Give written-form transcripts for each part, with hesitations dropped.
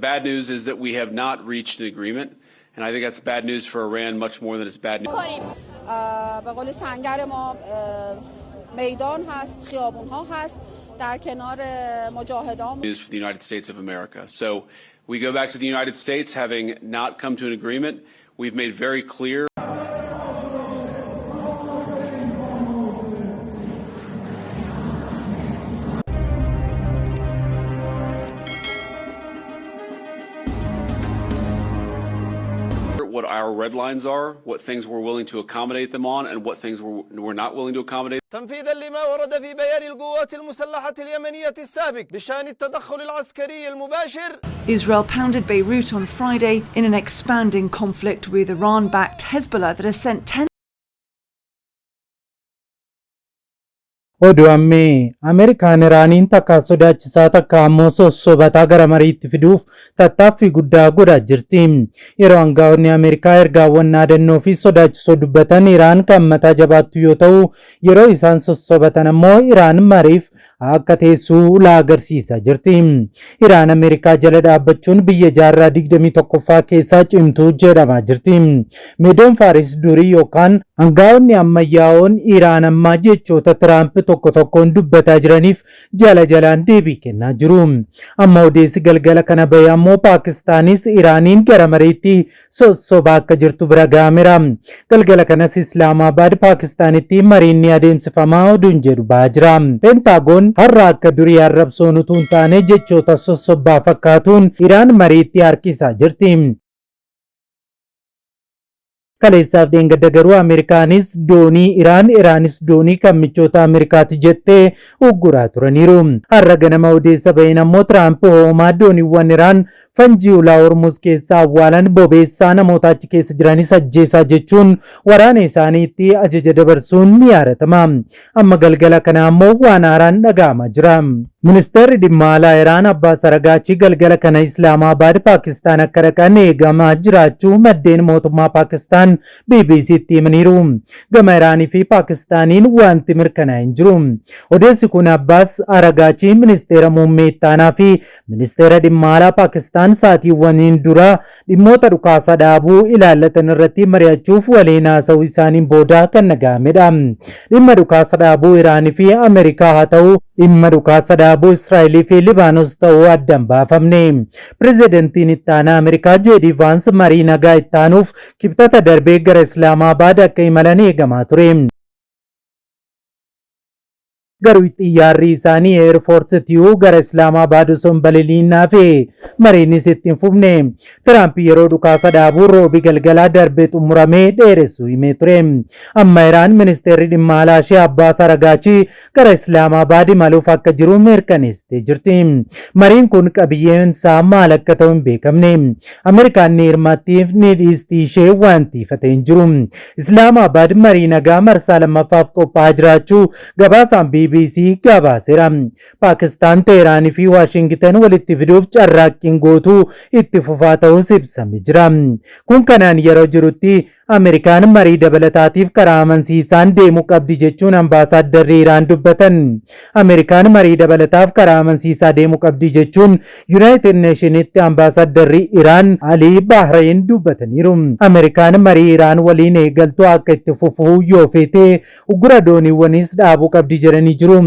bad news is that we have not reached an agreement, and I think that's bad news for Iran much more than it's bad news. کنیم به قول سنگر ما میدان هست، خیابون ها هست، در کنار مجاهدان. News for the United States of America. So we go back to the United States having not come to an agreement. We've made very clear what our red lines are, what things we're willing to accommodate them on, and what things we're not willing to accommodate. تنفيذا لما ورد في بيان القوات المسلحة اليمنية السابق بشأن التدخل العسكري المباشر. Israel pounded Beirut on Friday in an expanding conflict with Iran-backed Hezbollah that has sent 10 Oduu ammee Ameerikaan Iraaniin takka sodaachisaa takka ammoo sossobataa gara mariitti fiduuf tattaaffii guddaa godhaa jirti. Yeroo aangaa'onni Ameerikaa ergaawwan naadannoo fi sodaachisoo dubbatan Iraan kan mataa jabaattu yoo ta'u, yeroo isaan sossobatan ammoo Iraan mariif akka teessuu ulaa agarsiisaa jirti. Iraan Ameerikaa jala dhaabbachuun biyya jaarraa 21ffaa keessaa cimtuu jedhamaa jirti. Meedoon Faaris durii yookaan aangaa'onni ammayyaa'oon Iraan ammaa jechoota Tiraamp tokko tokkoon dubbataa jiraniif jala jalaan deebii kennaa jiru. Amma odeessi galgala kana bahe ammoo Paakistaanis Iraaniin gara mariitti sossobaa akka jirtu bira gahameera. Galgala kanas Islaamabaad Paakistaanitti mariin ni adeemsifamaa oduun jedhu bahaa jira. Peentaagoon har'a akka durii arrabsoon utuu hin taane jechoota sossobbaa fakkaatuun Iraan mariitti harkisaa jirti. Kaleessaaf dheengadda garuu Ameerikaanis doonii Iraan, Iraanis doonii kan michoota Ameerikaati jettee ugguraa turaniiru. Har'a ganama odeessa baheen ammoo Tiraamp hoomaa dooniiwwan Iraan fanjii ulaa Hormuz keessaa awwaalan bobeessaa, namoota achi keessa jiranis ajjeesaa jechuun waraana isaaniitti ajaja dabarsuun ni yaadatama. Amma galgala kana ammoo waan haaraan dhaga'amaa jira. Ministeerri dhimma alaa Iraan Abbaas Aragaachii galgala kana Islaamabaad Paakistaan akka dhaqan eegamaa jiraachuu maddeen mootummaa Paakistaan BBCtti himaniiru. Gama Iraanii fi Paakistaaniin wanti mirkanaa'e hin jiru. Odeessi kun Abbaas Aragaachii ministeera muummee ittaanaa fi ministeera dhimma alaa Paakistaan sa'aatiiwwaniin dura dhimmoota dhukaasa dhaabuu ilaallatan irratti mari'achuuf waliin haasa'uu isaaniin booda kan dhaga'amedha. Dhimma dhukaasa dhaabuu Iraanii fi Ameerikaa haa ta'u, dhimma dhukaasa dhaabuu Israa'elii fi Libaanos ta'uu adda hin baafamne. Pirezidantiin ittaanaa Ameerikaa J.D. Vaans marii nagaa ittaanuuf Kibxata darbee gara Islaamabaad akka imalan eegamaa ture. Garuu xiyyaarri isaanii Air Force Two gara Islaamabaad osoo hin balaliin hafe, mariinis itti hin fufne. Tiraamp yeroo dhukaasa dhaabuu Roobi galgalaa darbee xumuramee dheeressuu himee ture. Amma Iraan ministeerri dhimma alaa ishee Abbaas Aragaachii gara Islaamabaad imaluuf akka jiru mirkaneessitee jirti. Mariin kun qabiyyeen isaa maal akka ta'u hin beekamne. Ameerikaan ni hirmaattiif ni dhiisti ishee wanti ifa ta'e hin jiru. Islaamabaad marii nagaa marsaa lammaffaaf qophaa'aa jiraachuu gabaasaan BBC gabaaseera. Paakistaan Teeraanii fi Waashingitan walitti fiduuf carraaqqiin gootuu itti fufaa ta'us ibsamee jira. Kun kanaan yeroo jirutti Ameerikaan marii dabalataatiif karaa amansiisaan deemuu qabdi jechuun ambaasaaddarri Iraan dubbatan. Ameerikaan marii dabalataaf karaa amansiisaa deemuu qabdi jechuun United Nationitti ambaasaaddarri Iraan Alii Bahrain dubbataniiru. Ameerikaan marii Iraan waliin eegaltuu akka itti fufuu yoo feete uggura dooniiwwanis dhaabuu qabdi jedhanii jiru.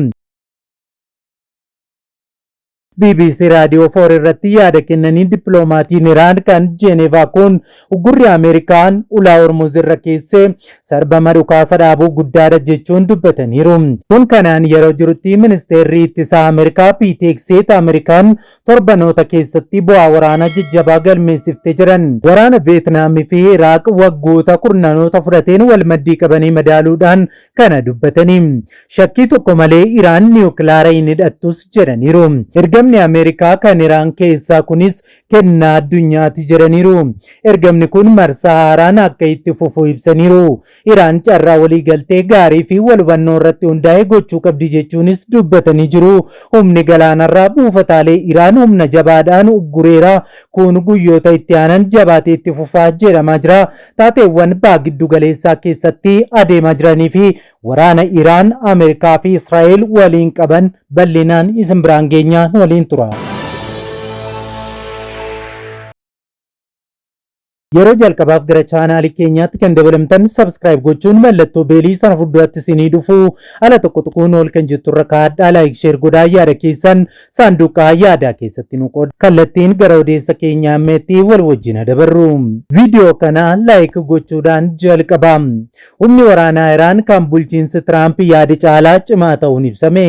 BBC Raadiyoo 4 irratti yaada kennanii dippiloomaatiin Iraan kan Jeenevaa kun uggurri Ameerikaan ulaa Hormuz irra keessee sarbama dhukaasa dhaabuu guddaadha jechuun dubbataniiru. Kun kanaan yeroo jirutti ministeerri ittisaa Ameerikaa Piit Heegseet Ameerikaan torbanoota keessatti bu'aa waraanaa jajjabaa galmeessiftee jiran. Waraana Veetnaamii fi Iraaq waggoota kurnanoota fudhateen wal maddii qabanii madaaluudhaan kana dubbatanii. Shakkii tokko malee Iraan niwukilaara hin hidhattus jedhaniiru. Ergamni Ameerikaa kan Iraan keessaa kunis kennaa addunyaati jedhaniiru. Ergamni kun marsaa haaraan akka itti fufu ibsaniiru. Iraan carraa waliigaltee gaarii fi wal hubannoo irratti hundaa'e gochuu qabdi jechuunis dubbatanii jiru. Humni galaanarraa buufataalee Iraan humna jabaadhaan uggureera. Kun guyyoota itti aanan jabaatee itti fufaa jedhamaa jira. Taateewwan baha giddu galeessaa keessatti adeemaa jiranii fi waraana Iraan, Ameerikaa fi Israa'el waliin qaban bal'inaan isin biraan geenyaa, waliin tura. Yeroo jalqabaaf gara chaanaalii keenyaatti kan dabalamtan subscribe gochuun mallattoo beelii sana fuulduratti isinii dhufu ala tokko tuquun ol kan jettu irra kaa'adhaa. Like, share godhaa, yaada keessan saanduqa yaadaa keessatti nu qooda. Kallattiin gara odeessa keenyaa ammeetti wal wajjin dabarru. Viidiyoo kana like gochuudhaan jalqaba. Humni waraanaa Iraan kan bulchiinsi Tiraamp yaade caalaa cimaa ta'uun ibsame.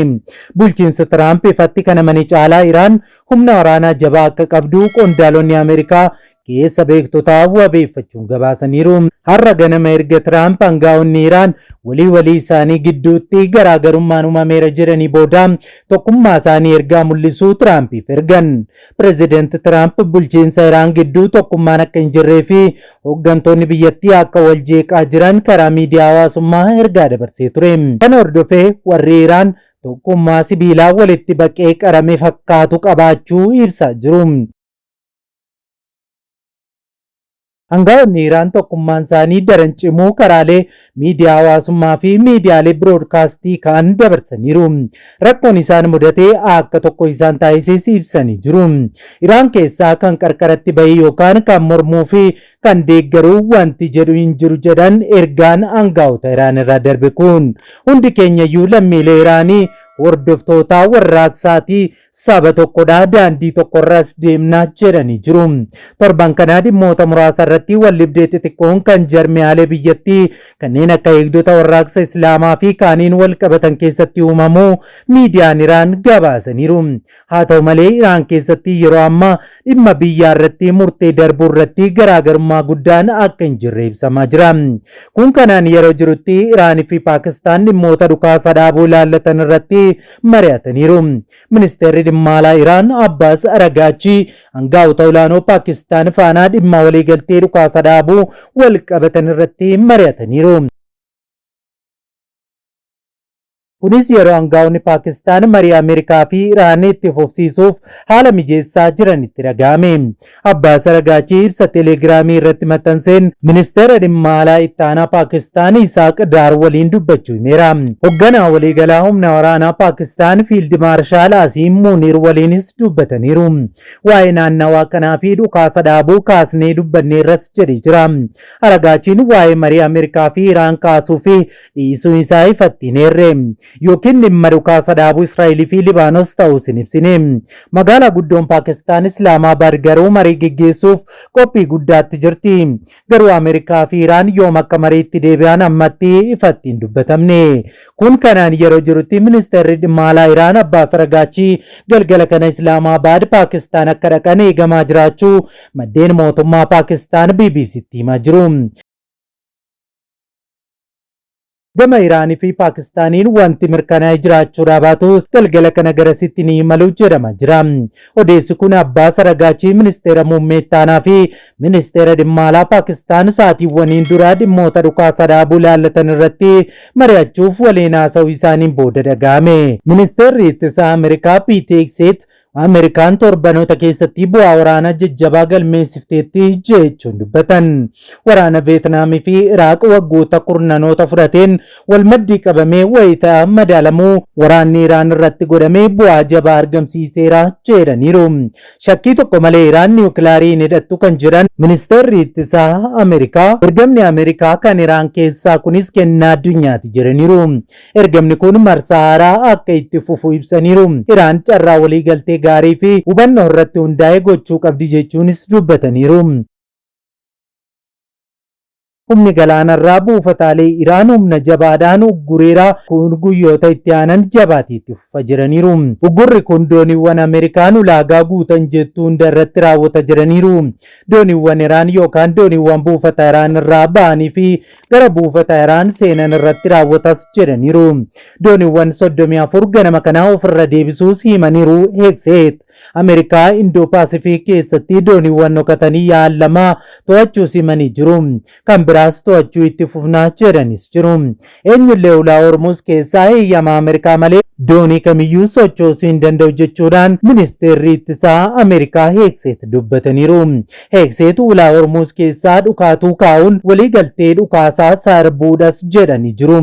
Bulchiinsi Tiraamp ifatti kan amane caalaa Iraan humna waraanaa jabaa akka qabdu qondaalonni Ameerikaa keessa beektotaa wabeeffachuun gabaasaniiru. Har'a ganama erga Tiraamp aangaa'onni Iraan walii walii isaanii gidduutti garaagarummaan uumameera jedhanii booda tokkummaa isaanii ergaa mul'isuu Tiraampiif ergan. Pireezidaanti Tiraamp bulchiinsa Iraan gidduu tokkummaan akka hin jirree fi hooggantoonni biyyattii akka wal jeeqaa jiran karaa miidiyaa hawaasummaa ergaa dabarsee ture. Kana hordofee warri Iraan tokkummaa sibiilaa walitti baqee qarame fakkaatu qabaachuu ibsaa jiru. Aangaa'onni Iraan tokkummaan isaanii daran cimuu karaalee miidiyaa hawaasummaa fi miidiyaalee biroodkaastii kaan dabarsaniiru. Rakkoon isaan mudatee akka tokko isaan taasises ibsanii jiru. Iraan keessaa kan qarqaratti bahee yookaan kan mormuu fi kan deeggaruu wanti jedhu hin jiru jedhan ergaan aangaa'ota Iraan irraa darbe kun. Hundi keenyayyuu lammiilee Iraanii hordoftoota warraaqsaatii, saba tokkodha, daandii tokkorras deemnaa jedhanii jiru. Torban kana dhimmoota muraasa irratti waldhibdee xixiqqoon kan jarmiyaalee biyyattii kanneen akka eegdota warraaqsa Islaamaa fi kaaniin wal qabatan keessatti uumamuu miidiyaan Iraan gabaasaniiru. Haa ta'u malee, Iraan keessatti yeroo ammaa dhimma biyyaa irratti murtee darbuu irratti garaagarummaa guddaan akka hin jirre ibsamaa jira. Kun kanaan yeroo jirutti Iraanii fi Paakistaan dhimmoota dhukaasa dhaabuu ilaallatan irratti mari'ataniiru. Ministeerri dhimma alaa Iraan Abbaas Aragaachi hangaa'ota olaanoo Paakistaan faanaa dhimma waliigaltee dhukaasa dhaabuu wal qabatan irratti mari'ataniiru. Kunis yeroo aangaa'onni Paakistaan marii Ameerikaa fi Iraan itti fufsiisuuf haala mijeessaa jiranitti dhaga'ame. Abbaas Aragaachi ibsa Telegiraamii irratti maxxanseen ministeera dhimma alaa itti aanaa Paakistaan Isaaq Daar waliin dubbachuu himeera. Hoogganaa waliigalaa humna waraanaa Paakistaan Fiild Maarshaal Asiim Muniir waliinis dubbataniiru. Waa'ee naannawaa kanaa fi dhukaasa dhaabuu kaasnee dubbanneerras jedhee jira. Aragaachiin waa'ee marii Ameerikaa fi Iraan kaasuu fi dhiisuu isaa ifatti hin eerre. Yookiin dhimma dhukaasa dhaabuu Israa'elii fi Libaanos ta'uus hin ibsine. Magaalaa guddoon Paakistaan Islaamaabad garuu marii geggeessuuf qophii guddaatti jirti. Garuu Ameerikaa fi Iraan yoom akka mariitti deebi'an ammatti ifatti hin dubbatamne. Kun kanaan yeroo jirutti ministeerri dhimma alaa Iraan Abbaas Aragaachi galgala kana Islaamaabad Paakistaan akka dhaqan eegamaa jiraachuu maddeen mootummaa Paakistaan BBCtti himaa jiru. Gama Iraanii fi Paakistaaniin wanti mirkanaa'ee jiraachuu baatus galgala kana garasitti ni imalu jedhama jira. Odeessi kun Abbaas Aragaachii ministeera muummee ittaanaa fi ministeera dhimma alaa Paakistaan sa'aatiiwwaniin dura dhimmoota dhukaasa dhaabuu ilaallatan irratti mari'achuuf waliin haasa'uu isaaniin booda dhaga'ame. Ministeerri ittisaa Ameerikaa Pete Hegseth Ameerikaan torbanoota keessatti bu'aa waraanaa jajjabaa galmeessifteetti jechuun dubbatan. Waraana Veetnaamii fi Iraaq waggoota kurnanoota fudhateen wal maddii qabamee wayita madaalamuu waraanni Iraan irratti godhamee bu'aa jabaa argamsiiseera jedhaniiru. Shakkii tokko malee Iraan niwukilaarii hin hidhattu kan jedhan ministeerri ittisaa Ameerikaa, ergamni Ameerikaa kan Iraan keessaa kunis kennaa addunyaati jedhaniiru. Ergamni kun marsaa haaraa akka itti fufu ibsaniiru. Iraan carraa waliigaltee gaarii fi hubannoo irratti hundaa'e gochuu qabdi jechuunis dubbataniiru. Humni galaanarraa buufataalee Iraan humna jabaadhaan uggureera, kun guyyoota itti aanan jabaatee itti fufa jedhaniiru. Uggurri kun dooniiwwan Ameerikaan ulaagaa guutan jettu hunda irratti raawwata jedhaniiru. Dooniiwwan Iraan yookaan dooniiwwan buufata Iraan irraa ba'anii fi gara buufata Iraan seenan irratti raawwatas jedhaniiru. Dooniiwwan 34 ganama kanaa ofirra deebisuus himaniiru Heegseet. Ameerikaa Indoo Paasifiik keessatti dooniiwwan dhokatanii yaa'an lama to'achuus himanii jiru. Kan biraas to'achuu itti fufnaa jedhanis jiru. Eenyullee ulaa Hormuz keessaa heeyyama Ameerikaa malee doonii kamiyyuu sochoosuu hin danda'u jechuudhaan ministeerri ittisaa Ameerikaa Heegseet dubbataniiru. Heegseet ulaa Hormuz keessaa dhukaatuu kaa'uun waliigaltee dhukaasaa sarbuudhas jedhanii jiru.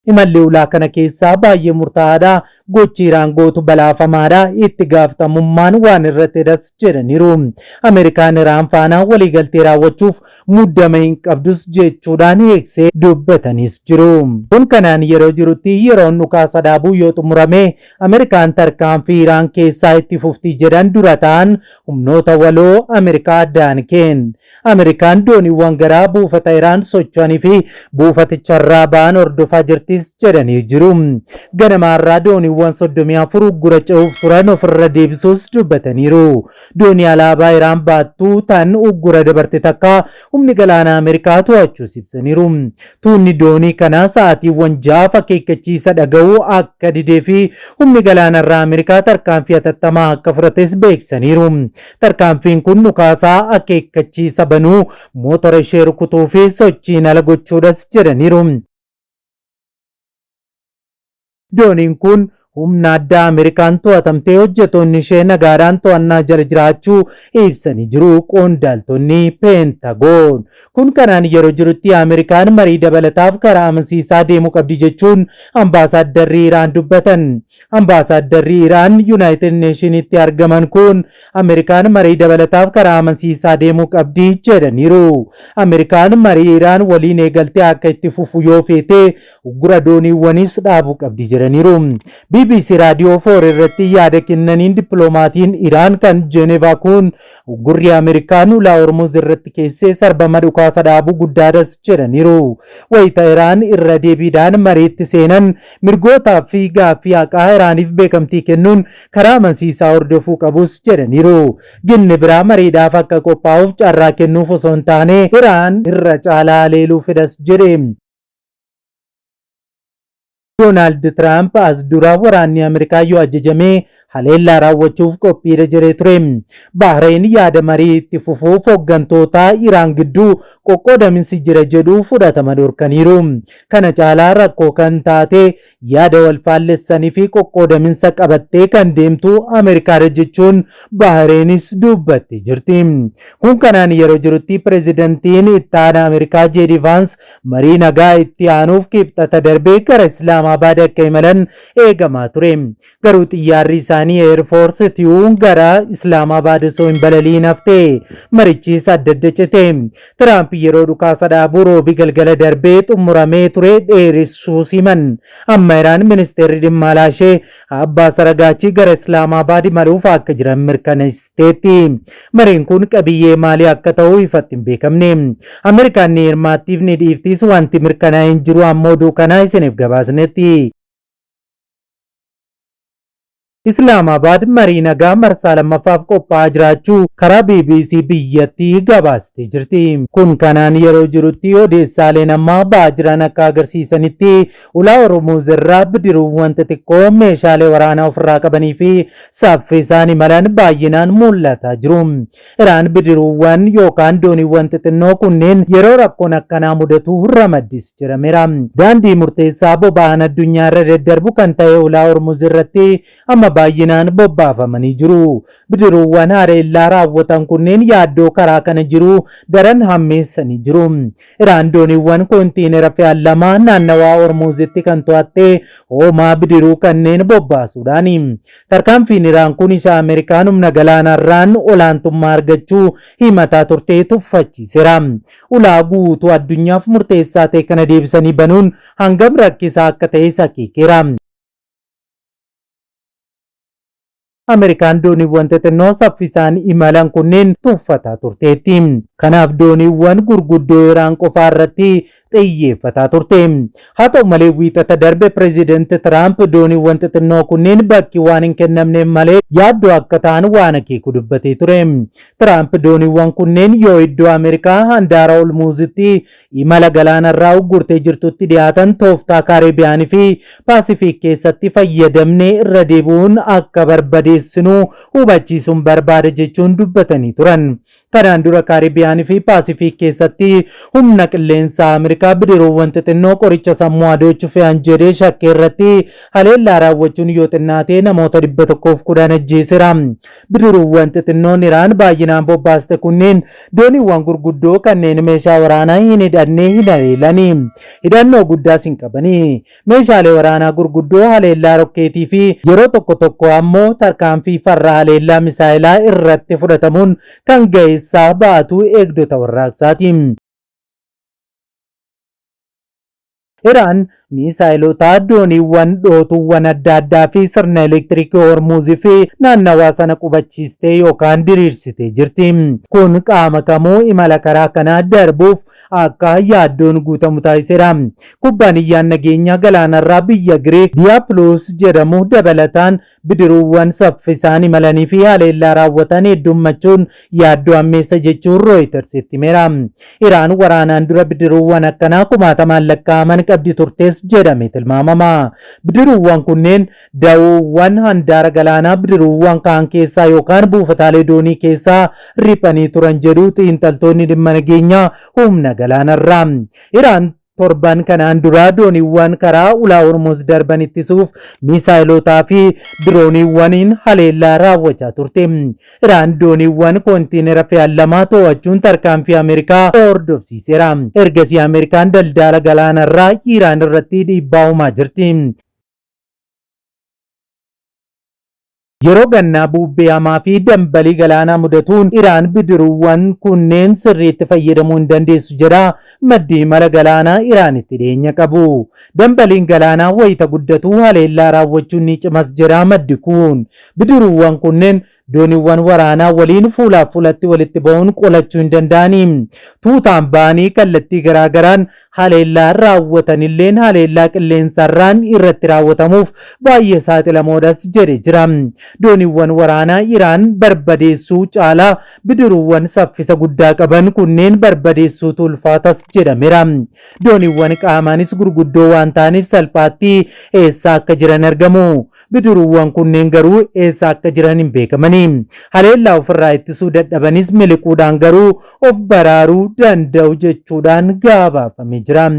Imalli ulaa kana keessaa baay'ee murtaa'aadha. Gochi Iraan gootu balaafamaadha. Itti gaafatamummaan waan irrattidhas jedhaniiru. Ameerikaan Iraan faana waliigaltee raawwachuuf muddama hin qabdus jechuudhaan eegsee dubbataniis jiru. Kun kanaan yeroo jirutti yeroon dhukaasa dhaabuu yoo xumurame Ameerikaan tarkaanfii Iraan keessaa itti fufti jedhan dura ta'an humnoota waloo Ameerikaa Dan Caine. Ameerikaan dooniiwwan garaa buufata Iraan socho'anii fi buufaticharraa ba'an hordofaa jirtis jedhanii jiru. Ganamaarraa dooniiwwan 34 uggura ce'uuf turan ofirra deebisuus dubbataniiru. Doonii alaabaa Iraan baattuu tan uggura dabarte takka humni galaanaa Ameerikaa to'achuus ibsaniiru. Tuunni doonii kanaa sa'aatiiwwan 6 akeekkachiisa dhaga'uu akka didee fi humni galaanarraa Ameerikaa tarkaanfii hatattamaa akka fudhates beeksisaniiru. Tarkaanfiin kun dhukaasaa akeekkachiisa banuu, mootora ishee rukutuu fi sochiin ala gochuudhas jedhaniiru. Dooniin kun humna addaa Ameerikaan to'atamtee hojjettoonni ishee nagaadhaan to'annaa jala jiraachuu ibsanii jiru qondaaltonni Peentagoon. Kun kanaan yeroo jirutti Ameerikaan marii dabalataaf karaa amansiisaa deemuu qabdi jechuun ambaasaaddarri Iraan dubbatan. Ambaasaaddarri Iraan United Nationitti argaman kun Ameerikaan marii dabalataaf karaa amansiisaa deemuu qabdi jedhaniiru. Ameerikaan marii Iraan waliin eegaltee akka itti fufu yoo feete uggura dooniiwwanis dhaabuu qabdi jedhaniiru. BBC Raadiyoo 4 irratti yaada kennaniin dippiloomaatiin Iraan kan Jeenevaa kun uggurri Ameerikaan ulaa Hormuz irratti keessee sarbama dhukaasa dhaabuu guddaadhas jedhaniiru. Wayita Iraan irra deebiidhaan mariitti seenan mirgootaa fi gaaffii haqaa Iraaniif beekamtii kennuun karaa amansiisaa hordofuu qabus jedhaniiru. Ginni biraa mariidhaaf akka qophaa'uuf carraa kennuuf osoo hin taane Iraan irra caalaa haleeluu fedhas jedhe. Doonaald Tiraamp as dura waraanni Ameerikaa yoo ajajame haleellaa raawwachuuf qophiidha jedhee ture. Bahreen yaada marii itti fufuuf hooggantoota Iraan gidduu qoqqoodaminsi jira jedhu fudhatama dhorkaniiru. Kana caalaa rakkoo kan taate yaada wal faallessanii fi qoqqoodaminsa qabattee kan deemtu Ameerikaadha jechuun Bahreenis dubbattee jirti. Kun kanaan yeroo jirutti pireezidantiin itti aanaa Ameerikaa J.D. Vance marii nagaa itti aanuuf Kibxata darbee gara Islaamabaad akka imalan eegamaa ture. Garuu xiyyaarri isaanii Air Force Two gara Islaamabaad osoo hin balaliin hafte. Marichis adda adda cite. Tiraamp yeroo dhukaasa dhaabuu Roobii galgala darbee xumuramee ture dheeressuu himan. Amma Iraan ministeerri dhimma alaa ishee Abbaas Aragaachii gara Islaamabaad imaluuf akka jiran mirkaneessiteetti. Mariin kun qabiyyee maalii akka ta'u ifatti hin beekamne. Ameerikaan ni hirmaattiif ni dhiiftis wanti mirkanaa'e hin jiru, amma oduu kanaa isiniif gabaasnetti. Islaamabaad marii nagaa marsaa lammaffaaf qophaa'aa jiraachuu karaa BBC biyyattii gabaastee jirti. Kun kanaan yeroo jirutti odeessaaleen ammaa ba'aa jiran akka agarsiisanitti ulaa Hormuz irraa bidiruuwwan xixiqqoo meeshaalee waraanaa ofirraa qabanii fi saffisaan imalan baay'inaan mul'ataa jiru. Iraan bidiruuwwan yookaan dooniiwwan xixinnoo kunneen yeroo rakkoon akkanaa mudatu ramaddis jedhameera. Daandii murteessaa boba'aan addunyaa irra daddarbu kan ta'e ulaa Hormuz irratti amma baay'inaan bobbaafamanii jiru. Bidiruuwwan haleellaa raawwatan kunneen yaaddoo karaa kana jiru daran hammeessanii jiru. Iraan dooniiwwan koontiinera fe'an lama naannawaa Hormuzitti kan to'atte hoomaa bidiruu kanneen bobbaasuudhaani. Tarkaanfiin Iraan kun isa Ameerikaan humna galaanarraan olaantummaa argachuu himataa turte tuffachiiseera. Ulaa guutuu addunyaaf murteessaa ta'e kana deebisanii banuun hangam rakkisaa akka ta'es akeekeera. Ameerikaan dooniiwwan xixinnoo saffisaan imalan kunneen tuffataa turteetti. Kanaaf dooniiwwan gurguddoo Iraan qofaa irratti xiyyeeffataa turte. Haa ta'u malee, Wiixata darbe pireezidaanti Tiraamp dooniiwwan xixinnoo kunneen bakki waan hin kennamneef malee yaaddoo akka ta'an waan akeeku dubbatee ture. Tiraamp dooniiwwan kunneen yoo iddoo Ameerikaa handaara Hormuzitti imala galaanarraa uggurtee jirtutti dhiyaatan tooftaa Kaaribiyaanii fi Paasifiik keessatti fayyadamnee irra deebi'uun akka barbadeessinu hubachiisuun barbaada jechuun dubbatanii turan. Kanaan dura Kaaribiyaanii Kaaribiyaanii fi Paasifiik keessatti humna qilleensaa Ameerikaa bidiruuwwan xixinnoo qoricha sammuu adoochuu fe'an jedhee shakkii irratti haleellaa raawwachuun yoo xinnaate namoota 110 ajjeeseera. Bidiruuwwan xixinnoon Iraan baay'inaan bobbaaste kunneen dooniiwwan gurguddoo kanneen meeshaa waraanaa hin hidhanne hin haleelani. Hidhannoo guddaas hin qabani. Meeshaalee waraanaa gurguddoo haleellaa rokkeetii fi yeroo tokko tokko ammoo tarkaanfii farra haleellaa misaayilaa irratti fudhatamuun kan ga'eessaa ba'atu eegdota warraaqsaati. Iraan misaayilota dooniiwwan dhootuuwwan adda addaa fi sirna elektiriikii Hormuuzii fi naannawaa sana qubachiistee yookaan diriirsitee jirti. Kun qaama kamuu imala karaa kanaa darbuuf akka yaaddoon guutamu taasiseera. Kubbaaniyyaan nageenyaa galaanarraa biyya Giriik Diiyaapiloos jedhamu dabalataan bidiruuwwan saffisaan imalanii fi haleellaa raawwatan heddummachuun yaaddoo ammeessa jechuun Rooyitersitti himeera. Iraan waraanaan dura bidiruuwwan akkanaa kumaatamaan lakkaa'aman qabdi turtes jedhame tilmaamama. Bidiruuwwan kunneen da'oowwan handaara galaanaa bidiruuwwan kaan keessaa yookaan buufataalee doonii keessaa riphanii turan jedhu xiinxaltoonni dhimma nageenyaa humna galaanarraa. Iraan torban kanaan dura dooniiwwan karaa ulaa Hormuz darban ittisuuf misaayilotaa fi dirooniiwwaniin haleellaa raawwachaa turte. Iraan dooniiwwan koontiinera fe'an lama to'achuun tarkaanfii Ameerikaa hordofsiiseera. Ergasii Ameerikaan daldala galaanarraa Iraan irratti dhiibbaa uumaa jirti. Yeroo gannaa bubbee hamaa fi dambalii galaanaa mudatuun Iraan bidiruuwwan kunneen sirriitti fayyadamuu hin dandeessu jedha maddi imala galaanaa Iraanitti dhiyeenya qabu. Dambaliin galaanaa wayita guddatu haleellaa raawwachuun ni cimas jedha maddi kun. Bidiruuwwan kunneen dooniiwwan waraanaa waliin fuulaaf fuulatti walitti ba'uun qolachuu hin danda'ani. Tuutaan ba'anii kallattii garaagaraan haleellaa raawwatanilleen haleellaa qilleensarraan irratti raawwatamuuf baay'ee saaxilamoodhas jedhe jira. Dooniiwwan waraanaa Iraan barbadeessuu caalaa bidiruuwwan saffisa guddaa qaban kunneen barbadeessuutu ulfaatas jedhameera. Dooniiwwan qaamaanis gurguddoo waan ta'aniif salphaatti eessa akka jiran argamu. Bidiruuwwan kunneen garuu eessa akka jiran hin beekamani. Haleellaa ofirraa ittisuu dadhabanis miliquudhaan garuu of baraaruu danda'u jechuudhaan gabaafamee jira.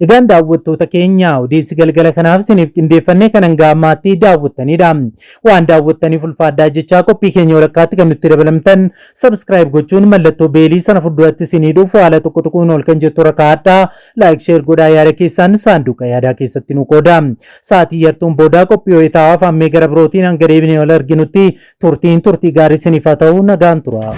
Egaan daawwattoota keenya, odeessi galgala kanaaf isiniif qindeeffannee kan hanga ammaatti daawwattanidha. Waan daawwattaniif ulfaadhaa jechaa, qophii keenya walakkaatti kan nutti dabalamtan subscribe gochuun mallattoo beelii sana fuulduratti isinii dhufu haala tokko tokkoon ol kan jettu rakkaadhaa, like, share godhaa, yaada keessaan saanduqa yaadaa keessatti nu qooda. Sa'aatii yartuun boodaa qophii ho'itaawaa ammee gara birootiin hanga deebinee wal arginutti turtiin turtii gaarii isiniif haa ta'u, nagaan tura.